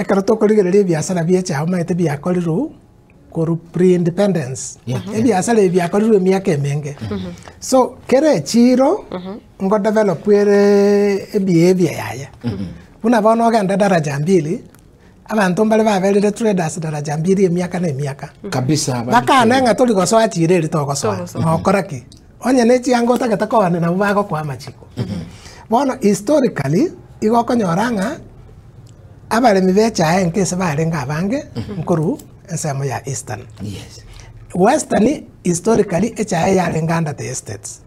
Ekero tokorigereria ebiasara bia echae omanyete biakorirwe korwa pre-independence, ebiasara ebi biakorirwe emiaka emenge. So, kera echiro ngo develop ere ebehavior yaye. Buna bono ogende daraja mbili, abanto mbare baberire traders daraja mbili emiaka na emiaka. Kabisa. Bakane ng'a tori gosoa chiro eri togosoa, Togosoa. nokora ki? Onye ne chianga otagete koonia nabo bagokoa amachiko. Bono historically, igo okonyora ng'a abaremi ba echae enke ase barenge abange nkorwa ensemo ya eastern. Western historically echae yarenge under the estates.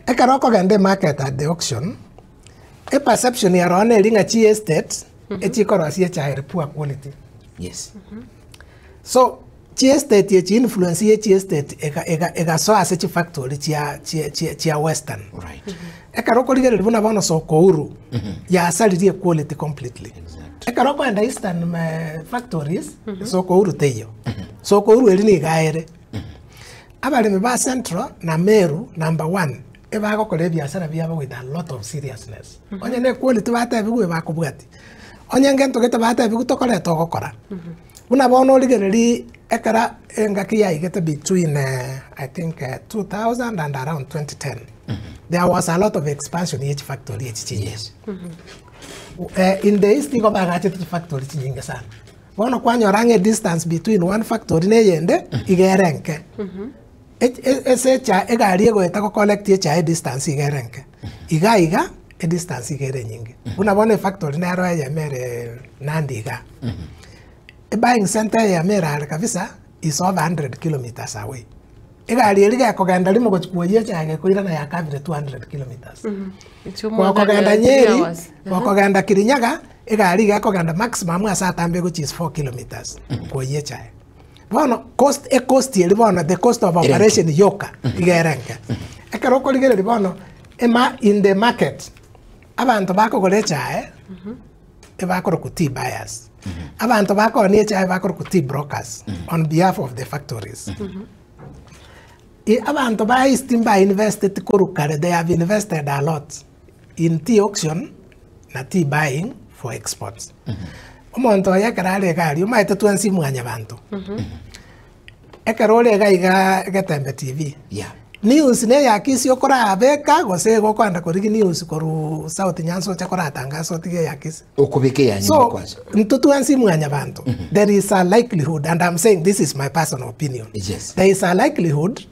Ekero okogenda emarket at the auction, eperception ero neri ng'a chiestate echikorosia echae ere poor quality. So chiestate echi influence ye chiestate ega ega egasoa ase chifactory chia chia chia chia western. Ekero okorigereria buna bono soko huru, yasaririe equality completely. Ekero okoenda eastern factories, soko huru teiyo. Soko huru eri nigo ere. Abaremi ba central na Meru number one, ebagokora ebiasara biabo with a lot of seriousness. Onye ne equality batebigwe bakobwatia. Onye ngento gete batebigwe tokoreta ogokora. Buna bono origereria ekero engaki yaigete between I think 2000 and around 2010, there was a lot of expansion ye chifactory echi chinyinge. In the east igo bagachete chifactory chinyinge sana. Bono kwanyora ng'a edistance between one factory na eyende, iga ere enke. Ase echa egari egoeta go collect echae edistance iga ere enke. Iga iga, edistance iga ere enyinge. Buna bono efactory nero eyemo ere Nandi igaa. Ebuying centre eyemo ere are kabisa is over 100 kilometres away. Egari eria gekogenda rimo gochia kwoyia echae gekoirana yakabire 200 kilometres. Gokogenda Nyeri, gokogenda Kirinyaga, egari iga ekogenda maximum ase atambe egochia is 4 kilometres kwoyia echae. Bono cost ecost eria bono the cost of operation yoka iga ere enke. Ekero okorigereria bono ema in the market, abanto bakogora echae ebakorokwa tea buyers, abanto bakoonia echae bakorokwa tea brokers on behalf of the factories. Abanto ba East mba investeti korwa kare, they have invested a lot in tea auction na tea buying for exports. Omonto oye ekero are iga aria, omanyete twensi mwanyabanto, ekero ore iga iga Getembe TV, news na eya Kisii okorabeka gose igo okoenda korigia news korwa South Nyanza oche koratangasa otige eya Kisii. Okobeka eya nyuma So, kwanza. intwe twensi mwanyabanto, there is a likelihood and I'm saying this is my personal opinion, there is a likelihood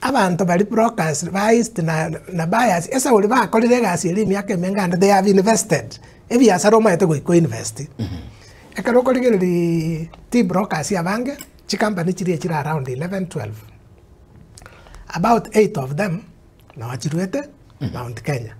abanto baria brokers ba East na na buyers, esauri bakorire egasi eria emiaka emenge and they have invested, ebiasara omanyete goika oinvest. Ekero okorigereria tea brokers abange, chicompany chiria chire around 11, 12, about eight of them noo chiruete Mount Kenya.